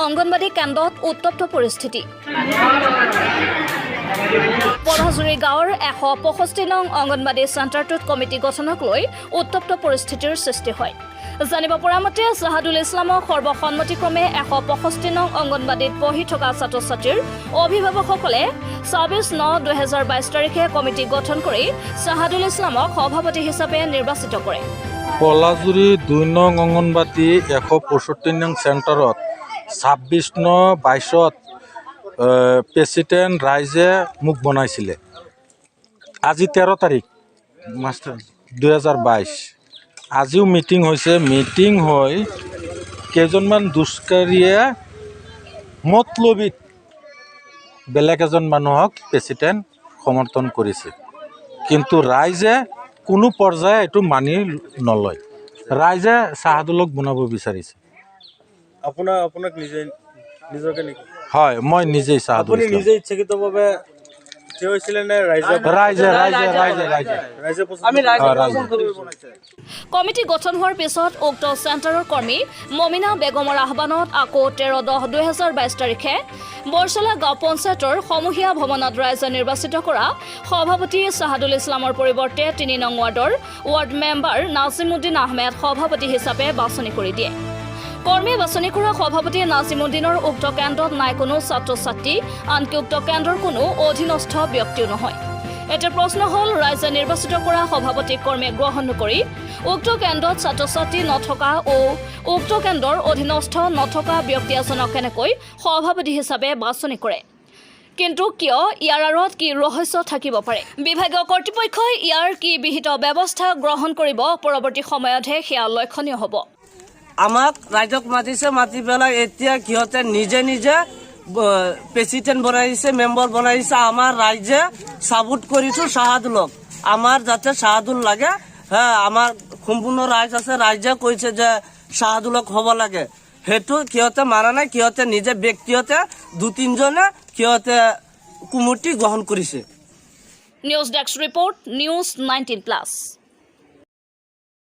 অংগনবাড়ী কেন্দ্ৰত উত্তপ্ত পৰিস্থিতি। পলাহজুৰি গাঁৱৰ 165 নং অংগনবাড়ী চেণ্টাৰটোত কমিটি গঠনক লৈ উত্তপ্ত পৰিস্থিতিৰ সৃষ্টি হয়। জানিব পৰা মতে, শ্বাহাদুল ইছলামক সৰ্বসন্মতিক্ৰমে 165 নং অংগনবাড়ীত পঢ়ি থকা ছাত্ৰ ছাত্ৰীৰ অভিভাৱকসকলে 26/9/2022 তাৰিখে কমিটি গঠন কৰি শ্বাহাদুল ইছলামক সভাপতি হিচাপে নিৰ্বাচিত কৰে। পলাজুৰি 2 নং অংগনবাদী 165 নং চেণ্টাৰত 26/9/22ত প্ৰেচিডেণ্ট ৰাইজে মোক বনাইছিলে। আজি 13 তাৰিখ মাষ্টাৰ 2022। আজিও মিটিং হৈছে। মিটিং হৈ কেইজনমান দুষ্কাৰীয়ে মতলবিত বেলেগ এজন মানুহক প্ৰেচিডেণ্ট সমৰ্থন কৰিছে। কিন্তু ৰাইজে কোনো পৰ্যায়ে এইটো মানি নলয়। ৰাইজে চাহাদুলক বনাব বিচাৰিছে। আপোনাক নিজে নিজকে নেকি? হয়, মই নিজেই চাহাদুল আপুনি ইছলাম। নিজে ইচ্ছাকৃতভাৱে থিয় হৈছিলে নে ৰাইজে? ৰাইজে, ৰাইজে, ৰাইজে, ৰাইজে। ৰাইজে পচন্দ। হয়, ৰাইজে। কমিটি গঠন হোৱাৰ পিছত উক্ত চেণ্টাৰৰ কৰ্মী মমিনা বেগমৰ আহ্বানত আকৌ 13/10/2022 তাৰিখে বৰচলা গাঁও পঞ্চায়তৰ সমূহীয়া ভৱনত ৰাইজে নিৰ্বাচিত কৰা সভাপতি শ্বাহাদুল ইছলামৰ পৰিৱৰ্তে 3 নং ৱাৰ্ডৰ ৱাৰ্ড মেম্বাৰ নাজিমুদ্দিন আহমেদ সভাপতি হিচাপে বাছনি কৰি দিয়ে। কৰ্মীয়ে বাছনি কৰা সভাপতি নাজিমুদ্দিনৰ উক্ত কেন্দ্ৰত নাই কোনো ছাত্ৰ ছাত্ৰী, আনকি উক্ত কেন্দ্ৰৰ কোনো অধীনস্থ ব্যক্তিও নহয়। এতিয়া প্ৰশ্ন হ'ল, ৰাইজে নিৰ্বাচিত কৰা সভাপতিক কৰ্মীয়ে গ্ৰহণ নকৰি উক্ত কেন্দ্ৰত ছাত্ৰ ছাত্ৰী নথকা ও উক্ত কেন্দ্ৰৰ অধীনস্থ নথকা ব্যক্তি এজনক কেনেকৈ সভাপতি হিচাপে বাছনি কৰে? কিন্তু কিয়? ইয়াৰ আঁৰত কি ৰহস্য থাকিব পাৰে? বিভাগীয় কৰ্তৃপক্ষই ইয়াৰ কি বিহিত ব্যৱস্থা গ্ৰহণ কৰিব, পৰৱৰ্তী সময়তহে সেয়া লক্ষণীয় হ'ব। আমাক ৰাইজক মাতিছে। মাতি পেলাই এতিয়া সিহঁতে নিজে নিজে প্ৰেচিডেণ্ট বনাই দিছে, মেম্বাৰ বনাই দিছে। আমাৰ ৰাইজে চাপোৰ্ট কৰিছো শাহাদুলক। আমাৰ যাতে শাহাদুল লাগে। হা, আমাৰ সম্পূৰ্ণ ৰাইজ আছে। ৰাইজে কৈছে যে শাহাদুলক হ'ব লাগে। সেইটো সিহঁতে মানা নাই। সিহঁতে নিজে ব্যক্তিগতে দু তিনজনে সিহঁতে কমিটি গ্ৰহণ কৰিছে। News desk report, News 19 Plus.